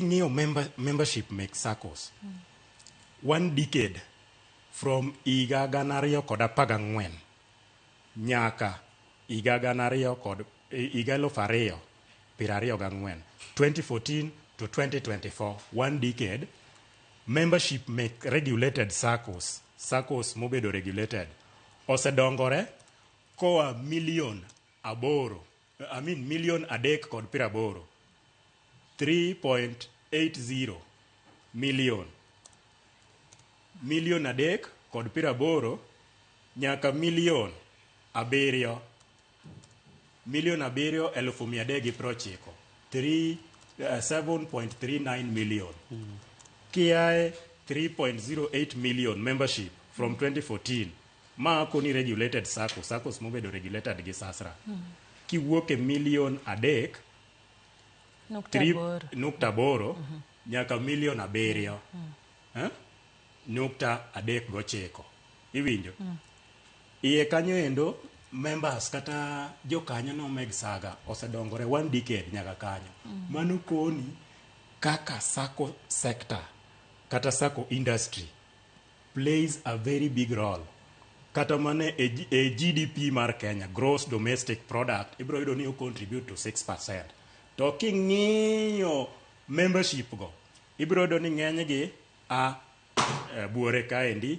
King'iyo membership mek SACCOs, one decade from higa 2014 nyaka higa gana ariyo kod higa 2024, 2014 to 2024, one decade, membership mek regulated SACCOs, SACCOs mobedo regulated osedongore koa million aboro, I mean million adek kod 80, 3.80 million, million adek kod 80 nyaka million abiriyo, 7,390,000, 3 7.39 million. Kiae 3.08 million membership from 2014, ma koni regulated SACCO, SACCOs mobedo regulated gi SASRA, kiwuok e million adek nukta 3 aboro. Nukta aboro nyaka million abiriyo, eh? Nukta adek gochiko. Iwinjo iye kanyo endo, members kata jokanyo no meg saga osedongore one decade nyaka kanyo. Mano koni kaka SACCO sector kata SACCO industry plays a very big role kata mana e GDP mar Kenya, gross domestic product, ibiro yudo ni o contribute to 6%. To king'iyo membership go, ibiro yudo ni ng'enygi a buore kaendi,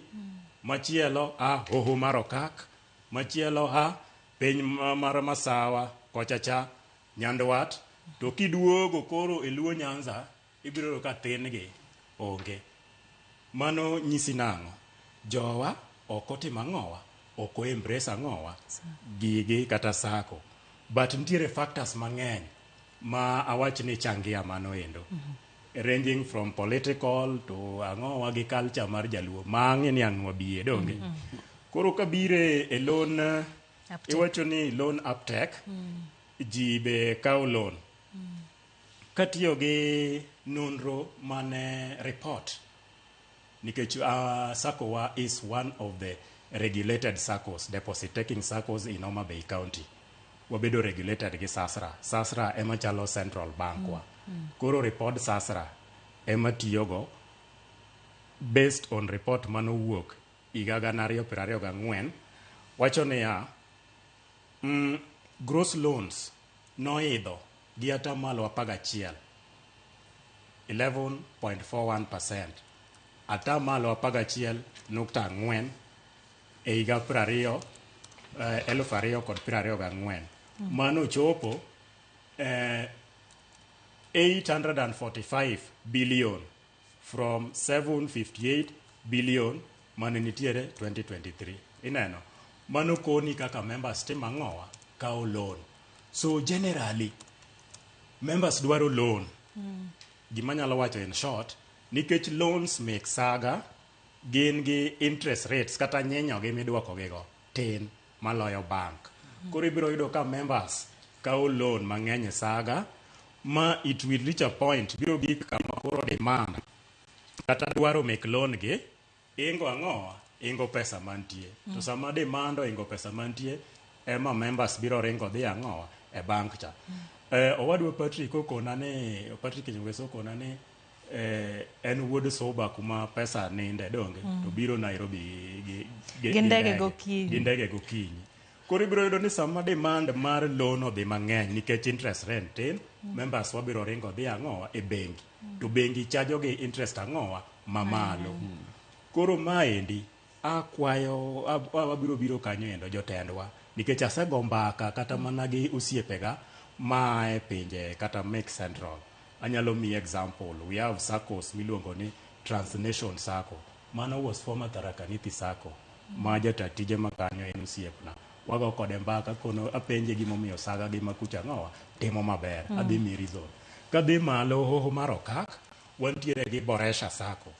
machielo a hoho mar Okak, machielo a piny mar Masawa kocha cha Nyandwat, to kiduogo koro e Luo Nyanza, ibiro yudo ka thin gi onge. Mano nyisi nang'o? Jowa ok otimo ang'owa, ok o embrace ang'owa gigi kata SACCO. But nitiere factors mang'eny ma awach ni changia mano endo, ranging from political to ang'owa gi culture mar jaluo ma ang'e ni ang' wabiye donge. Koro kabire e loan Uptake. Iwacho ni loan uptake, ji be kawo loan katiyo gi nonro mane report, nikech SACCO wa is one of the regulated SACCOs, deposit taking SACCOs in Homa Bay County. Wabedo regulated gi SASRA. SASRA ema chalo central bank wa. Koro report SASRA ema tiyogo. Based on report manowuok higa 2024, wacho niya, gross loans noidho gi 11, 11.41%, 11.4 e higa 20 2024. Mano chopo 845 billion from 758 billion mane nitiere 2023. Ineno mano koni kaka members timo ang'owa, kawo loan. So generally members dwaro loan. Gima nyalo wacho in short, nikech loans mek saga gin gi interest rates kata nyinyo gi midwoko gigo tin maloyo bank. Koro ibiro yudo ka members kawo loan mang'eny e saga, ma it will reach a point, biro gik kama koro demand kata dwaro mek loan gi ingo ang'owa, ingo pesa mantie. To sama demand oingo pesa mantie, ema members biro ringo dhi ang'owa, e bank cha. Owadwa Patrick okona ni, Patrick Nyongesa okona ni en wuod Suba kuma pesa ninde donge, to biro Nairobi gi Gi ndege gokinyi. Gi ndege gokinyi. Koro ibiro yudo ni sama demand mar loan odhi mang'eny nikech interest rate tin, members wabiro ringo dhi ang'owa, e bengi, to bengi chajo gi interest ang'owa, mamalo. Koro maendi akwayo wabiro biro kanyo endo jotendwa, nikech asego mbaka kata mana gi osiepega maa e pinje kata mek Central. Anyalo miyi example, we have SACCOs miluongo ni Transnation SACCO, mano was former Tharaka Nithi SACCO, ma jata tije ma kanyo en osiepna. Wago kode mbaka kono, apenje gimomiyo saga gi makucha ang'owa timo maber. Adhi mi reason. Kadhi malo hoho mar Okak, wantiere gi Boresha SACCO.